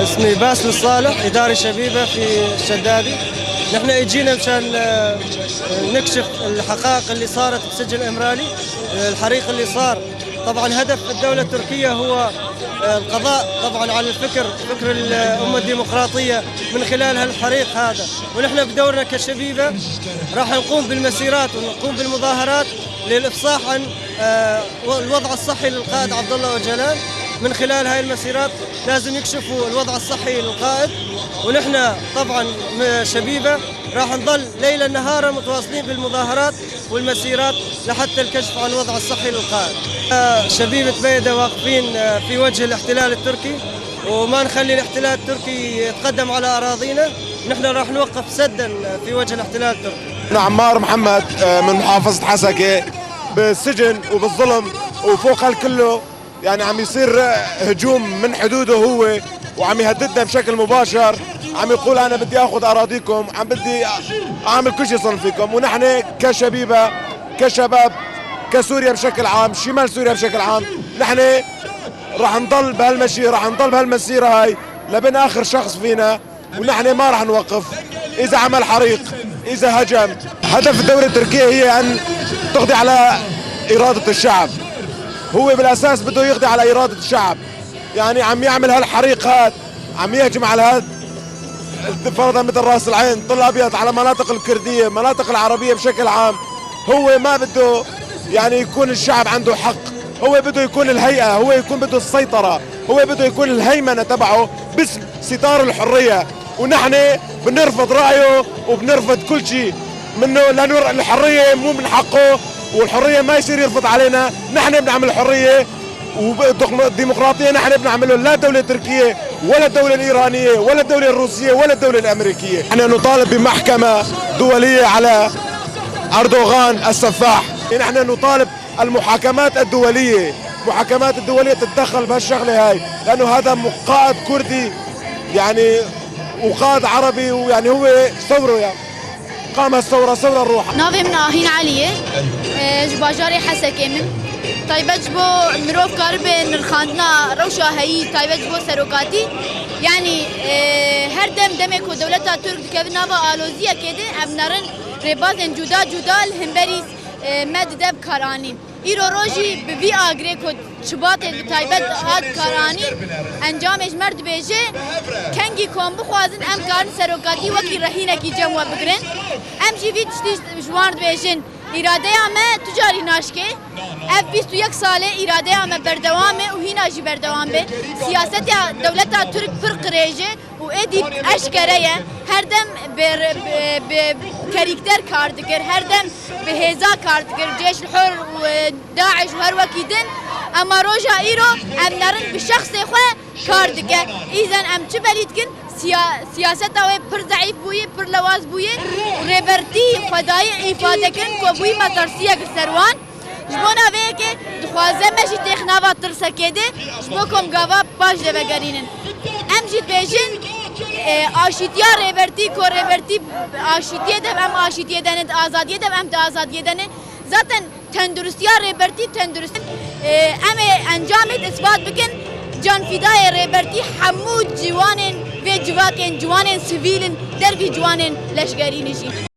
اسمي باسل الصالح، إداري شبيبة في الشدادي. نحن اجينا مشان نكشف الحقائق اللي صارت بسجن إمرالي، الحريق اللي صار. طبعا هدف الدولة التركية هو القضاء طبعا على الفكر، فكر الأمة الديمقراطية من خلال هالحريق هذا. ونحن بدورنا كشبيبة راح نقوم بالمسيرات ونقوم بالمظاهرات للإفصاح عن الوضع الصحي للقائد عبد الله أوجلان. من خلال هاي المسيرات لازم يكشفوا الوضع الصحي للقائد، ونحن طبعا شبيبة راح نظل ليلا نهارا متواصلين بالمظاهرات والمسيرات لحتى الكشف عن الوضع الصحي للقائد. شبيبة بيدة واقفين في وجه الاحتلال التركي، وما نخلي الاحتلال التركي يتقدم على أراضينا. نحن راح نوقف سدا في وجه الاحتلال التركي. أنا عمار محمد من محافظة حسكة، بالسجن وبالظلم وفوق هالكله يعني عم يصير هجوم من حدوده هو، وعم يهددنا بشكل مباشر، عم يقول أنا بدي أخذ أراضيكم، عم بدي أعمل كل شيء صار فيكم. ونحن كشبيبة، كشباب، كسوريا بشكل عام، شمال سوريا بشكل عام، نحن راح نضل بهالمشي، راح نضل بهالمسيرة هاي لبين آخر شخص فينا، ونحن ما راح نوقف. إذا عمل حريق، إذا هجم، هدف الدولة التركية هي أن تقضي على إرادة الشعب. هو بالأساس بده يقضي على إرادة الشعب، يعني عم يعمل هالحريق هاد، عم يهجم على هاد فرضا مثل راس العين، طل أبيض، على مناطق الكردية، مناطق العربية بشكل عام. هو ما بده يعني يكون الشعب عنده حق، هو بده يكون الهيئة، هو يكون بده السيطرة، هو بده يكون الهيمنة تبعه باسم ستار الحرية. ونحن بنرفض رأيه وبنرفض كل شيء منه، لأنه الحرية مو من حقه، والحرية ما يصير يرفض علينا. نحن بنعمل الحرية والديمقراطية، نحن بنعمله، لا الدولة التركية ولا الدولة الإيرانية ولا الدولة الروسية ولا الدولة الأمريكية. نحن نطالب بمحكمة دولية على أردوغان السفاح. نحن نطالب المحاكمات الدولية، المحاكمات الدولية تتدخل بهالشغلة هاي، لأنه هذا قائد كردي يعني وقائد عربي، ويعني هو ثورة، يعني قام الثورة، ثورة الروح. Navê min Ahîn Elî ye, ji bajarê Hesekê min. Taybet ji bo mirov karibe nirxandina rewşa heyî, taybet ji bo serokatî. Yani her dem demê ku dewleta Türk dikeve nava aloziyekê de, em nerin rêbazên cuda cuda li hemberî me dide bikaranîn. Îro rojî bi vî agirê ku Şubatê bi taybet hat karanîn, encamê ji mer dibêje kengî kom bixwazin em karin serokatî wekî rehînekî cem we bigirin. Em jî vî tiştî ji wan dibêjin, îradeya me tu carî naşkê. Ev 21 salê îradeya me berdewam e û hîna jî berdewam be. Siyaseta dewleta Türk pir qirêj e û êdî eşkere ye. Her dem bi kerîkter kar dikir, her dem bi hêza kar dikir, Ceyş Hur û Daeş û her wekî din. Ema roja îro em nerin bi şexsê xwe kar dike. Îzen em çi belî dikin? Siyaseta wê pir zeîf bûye, pir lewaz bûye û rêbertî xwedayî îfade kirin ku bûyî metirsiyek li ser wan. Ji bo navê yekê dixwaze me jî têx nava tirsekê de, ji bo komgava paş de vegerînin. Em jî dibêjin aşîtiya rêbertî ku rêbertî aşîtiyê de em aşîtiyê de ne, azadiyê de em di azadiyê de ne. Zaten tenduristiya rêbertî tendurist em ê encamê ispat bikin. Canfîdayê rêbertî hemû ciwanên vê civakên ciwanên sivîlin dervî ciwanên leşgerî jî.